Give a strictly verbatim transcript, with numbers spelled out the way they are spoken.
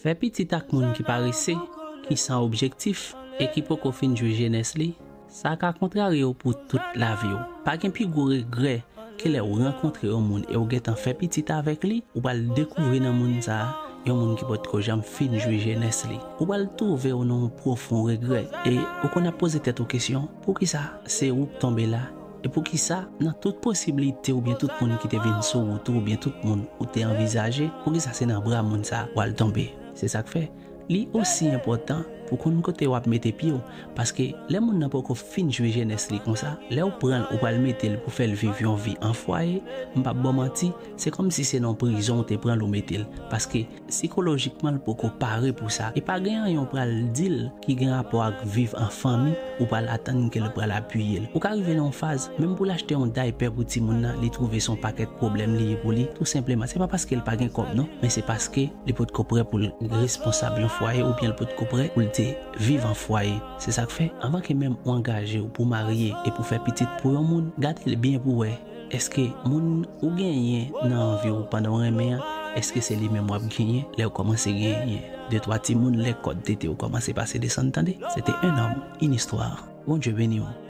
Fè pitit ak moun ki parese, ki san objektif e ki poko fin jwi jenès li, sa ka kontrarye w pou tout lavi w. Pa gen pi gwo regrè ke lè w rankontre yon moun e w gentan fè pitit avèk li, ou pral dekouvri nan moun sa a yon moun ki potko janm fin jwi jenès li. Ou pral twouve w nan yon pwofon regrè e ou konn ap poze tèt ou kesyon, poukisa se ou k tonbe la? E poukisa nan tout posiblite oubyen tout moun ki te vin sou wout ou oubyen tout moun ou te anvizaje, poukisa se nan bra moun sa a w al tonbe? Se sa k fè li osi enpòtan pou konn kote w ap mete pye w, paske lè moun nan poko fin jwi jenès li konsa, lè w pran l ou pral mete l pou fè l viv yon vi an fwaye, m p ap ba w manti, se kòmsi se nan yon prizon w te pran l ou mete l, paske sikolojikman l poko pare pou sa. E pa gen anyen w pral di l ki gen rapò ak viv an fanmi, ou pral atann ke l pral apiye l. Ou ka rive nan yon faz, menm pou l achte yon daypè pou timoun nan, li twouve se yon pakèt pwoblèm li ye pou li, tou senpleman. Se pa paske l pa gen kòb non, men se paske li potko prè pou l responsab yon fwaye oubyen l potko prè pou l te viv an fwaye. Se sa k fè, anvan ke menm ou angaje w pou w marye e pou w fè pitit pou yon moun, gade l byen pou w wè èske moun ou genyen nan vi w pandan w renmen an, èske se li menm w ap genyen lè w kòmanse genyen de twa timoun, lè kòd tete w kòmanse pase desann, tande? C'était un homme, une histoire. Bondye beni w.